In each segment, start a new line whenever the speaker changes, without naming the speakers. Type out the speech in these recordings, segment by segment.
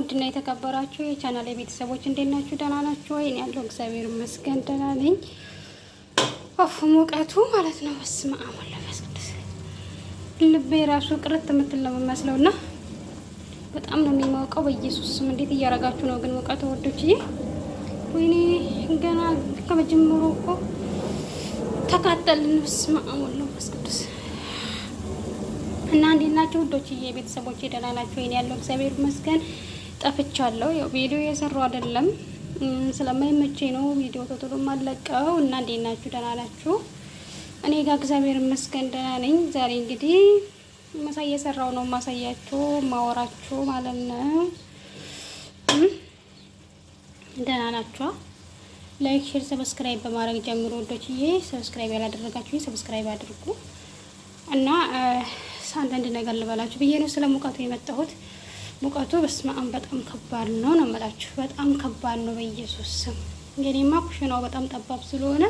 ውድና የተከበራችሁ የቻናል ቤተሰቦች እንዴት ናችሁ? ደህና ናችሁ ወይ? እኔ ያለው እግዚአብሔር ይመስገን ደህና ነኝ። ኦፍ ሙቀቱ ማለት ነው። በስመ አብ ወወልድ ወመንፈስ ቅዱስ። ልቤ ራሱ ቅርት የምትል ነው የሚመስለው እና በጣም ነው የሚሞቀው። በኢየሱስ ስም እንዴት እያረጋችሁ ነው ግን ሙቀቱ ውዶችዬ? ወይኔ ገና ከመጀመሩ እኮ ተቃጠልን። በስመ አብ ወወልድ ወመንፈስ ቅዱስ። እና እንዴት ናችሁ ውዶችዬ? ቤተሰቦቼ ደህና ናችሁ? እኔ ያለው እግዚአብሔር ይመስገን። ጠፍቻለሁ። ያው ቪዲዮ እየሰራሁ አይደለም ስለማይመቸኝ ነው ቪዲዮ ቶሎ ማለቀው። እና እንዴት ናችሁ? ደህና ናችሁ? እኔ ጋር እግዚአብሔር ይመስገን ደህና ነኝ። ዛሬ እንግዲህ ምሳ እየሰራሁ ነው ማሳያችሁ ማወራችሁ ማለት ነው። ደህና ናችሁ? Like፣ share፣ subscribe በማድረግ ጀምሮ ውዶችዬ። Subscribe ያላደረጋችሁ subscribe አድርጉ እና አንዳንድ ነገር ልበላችሁ ብዬ ነው ስለ ሙቀቱ የመጣሁት። ሙቀቱ በስመ አብ በጣም ከባድ ነው ነው የምላችሁ። በጣም ከባድ ነው በኢየሱስ ስም። የኔማ ኩሽናው በጣም ጠባብ ስለሆነ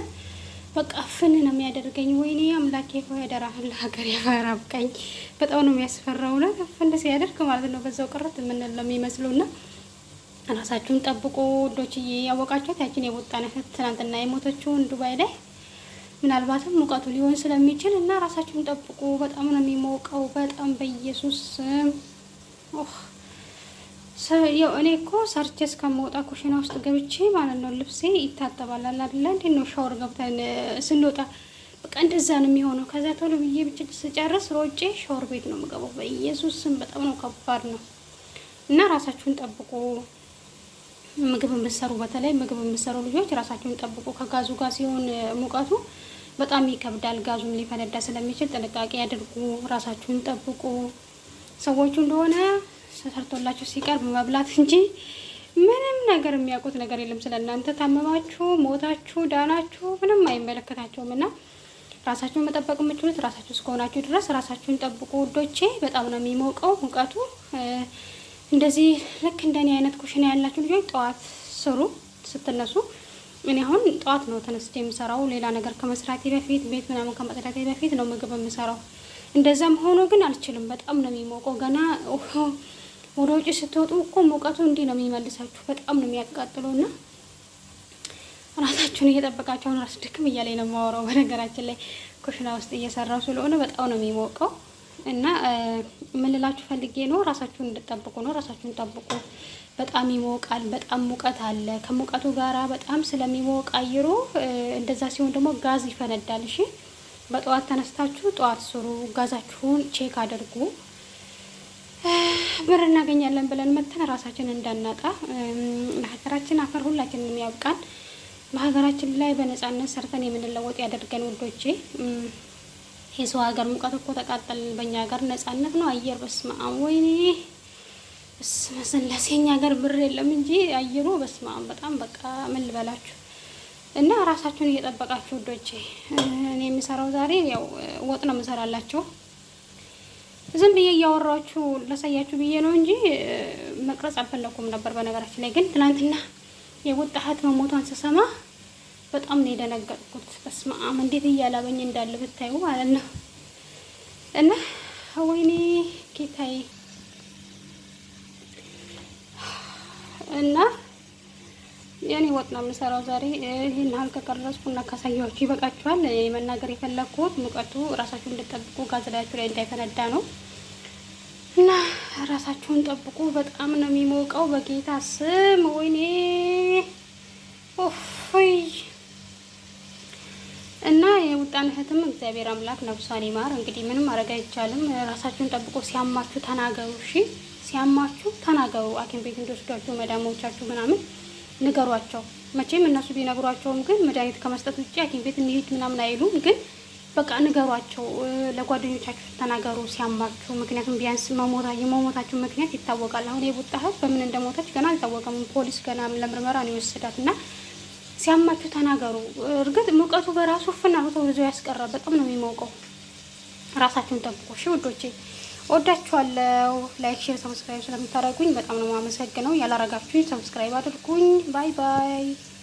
በቃ አፍን ነው የሚያደርገኝ። ወይኔ አምላኬ ሆይ አደራህን ለሀገር ያበቃኝ። በጣም ነው የሚያስፈራው እውነት አፍን ሲያደርግ ማለት ነው። በዛው ቅርት የምንል ነው የሚመስለው እና ራሳችሁን ጠብቁ ውዶችዬ። ያወቃችሁት ያችን የቦጣን እህት ትናንትና የሞተችውን ዱባይ ላይ ምናልባትም ሙቀቱ ሊሆን ስለሚችል እና ራሳችሁን ጠብቁ። በጣም ነው የሚሞቀው። በጣም በኢየሱስ ስም። ያው እኔ እኮ ሰርቼ እስከምወጣ ኩሽና ውስጥ ገብቼ ማለት ነው ልብሴ ይታጠባል አይደለ? እንዴት ነው ሻወር ገብተን ስንወጣ በቃ እንደዛ ነው የሚሆነው። ከዛ ቶሎ ብዬ ብቻ ስጨርስ ሮጬ ሻወር ቤት ነው የምገባው። በኢየሱስ ስም በጣም ነው ከባድ ነው እና ራሳችሁን ጠብቁ። ምግብ የምትሰሩ በተለይ ምግብ የምትሰሩ ልጆች ራሳችሁን ጠብቁ። ከጋዙ ጋር ሲሆን ሙቀቱ በጣም ይከብዳል። ጋዙም ሊፈነዳ ስለሚችል ጥንቃቄ አድርጉ። ራሳችሁን ጠብቁ። ሰዎቹ እንደሆነ ተሰርቶላችሁ ሲቀርብ መብላት እንጂ ምንም ነገር የሚያውቁት ነገር የለም። ስለ እናንተ ታመማችሁ፣ ሞታችሁ፣ ዳናችሁ ምንም አይመለከታቸውም። እና ራሳችሁን መጠበቅ የምችሉት ራሳችሁ እስከሆናችሁ ድረስ ራሳችሁን ጠብቁ ውዶቼ። በጣም ነው የሚሞቀው ሙቀቱ። እንደዚህ ልክ እንደኔ አይነት ኩሽና ያላችሁ ልጆች ጠዋት ስሩ ስትነሱ። እኔ አሁን ጠዋት ነው ተነስቼ የምሰራው። ሌላ ነገር ከመስራቴ በፊት ቤት ምናምን ከመጽዳቴ በፊት ነው ምግብ የምሰራው። እንደዛም ሆኖ ግን አልችልም። በጣም ነው የሚሞቀው። ገና ወደ ውጭ ስትወጡ እኮ ሙቀቱ እንዲህ ነው የሚመልሳችሁ። በጣም ነው የሚያቃጥለው እና ራሳችሁን እየጠበቃችሁ አሁን ራስ ድክም እያለኝ ነው የማወራው። በነገራችን ላይ ኩሽና ውስጥ እየሰራው ስለሆነ በጣም ነው የሚሞቀው እና ምን ልላችሁ ፈልጌ ነው ራሳችሁን እንድጠብቁ ነው። ራሳችሁን ጠብቁ። በጣም ይሞቃል። በጣም ሙቀት አለ። ከሙቀቱ ጋራ በጣም ስለሚሞቅ አየሩ እንደዛ ሲሆን ደግሞ ጋዝ ይፈነዳል። እሺ በጠዋት ተነስታችሁ ጠዋት ስሩ። ጋዛችሁን check አድርጉ። ብር እናገኛለን ብለን መተን ራሳችን እንዳናጣ ለሀገራችን አፈር ሁላችንም ያብቃን። በሀገራችን ላይ በነጻነት ሰርተን የምንለወጥ ያደርገን ውዶቼ። የሰው ሀገር ሙቀት እኮ ተቃጠልን። በእኛ ሀገር ነጻነት ነው አየር። በስመ አብ ወይኔ በስመ ስላሴ። የኛ ሀገር ብር የለም እንጂ አየሩ በስመ አብ በጣም በቃ ምን ልበላችሁ። እና ራሳችሁን እየጠበቃችሁ ውዶቼ። እኔ የምሰራው ዛሬ ያው ወጥ ነው የምሰራላችሁ። ዝም ብዬ እያወራችሁ ላሳያችሁ ብዬ ነው እንጂ መቅረጽ አልፈለኩም ነበር። በነገራችን ላይ ግን ትናንትና የወጣ እህት መሞቷን ስሰማ በጣም ነው የደነገጥኩት። በስመ አብ እንዴት እያላበኝ እንዳለ ብታዩ ማለት ነው። እና ወይኔ ጌታዬ እና የኔ ወጥ ነው የምሰራው ዛሬ። ይህን ያህል ከቀረጽኩ እና ካሳየኋችሁ ይበቃችኋል። መናገር የፈለግኩት ሙቀቱ ራሳችሁን እንድጠብቁ ጋዝ ላያችሁ ላይ እንዳይፈነዳ ነው። እና ራሳችሁን ጠብቁ። በጣም ነው የሚሞቀው በጌታ ስም ወይኔ ኦፍይ። እና የውጣን እህትም እግዚአብሔር አምላክ ነፍሷን ይማር። እንግዲህ ምንም ማድረግ አይቻልም። ራሳችሁን ጠብቁ። ሲያማችሁ ተናገሩ። እሺ ሲያማችሁ ተናገሩ። ሐኪም ቤት እንዲወስዷችሁ መዳሞቻችሁ ምናምን ንገሯቸው። መቼም እነሱ ቢነግሯቸውም ግን መድኃኒት ከመስጠት ውጭ ሐኪም ቤት እንሂድ ምናምን አይሉም። ግን በቃ ንገሯቸው፣ ለጓደኞቻችሁ ተናገሩ ሲያማችሁ። ምክንያቱም ቢያንስ የመሞታችሁ ምክንያት ይታወቃል። አሁን የቡጣ እህት በምን እንደሞተች ገና አልታወቀም። ፖሊስ ገና ለምርመራ ነው የወሰዳት እና ሲያማችሁ ተናገሩ። እርግጥ ሙቀቱ በራሱ ፍና ተወርዞ ያስቀራል። በጣም ነው የሚሞቀው። ራሳችሁን ጠብቁ እሺ ውዶቼ። ወዳችኋለሁ። Like፣ share፣ subscribe ስለምታደርጉኝ በጣም ነው የማመሰግነው። ያላረጋችሁኝ subscribe አድርጉኝ። Bye bye።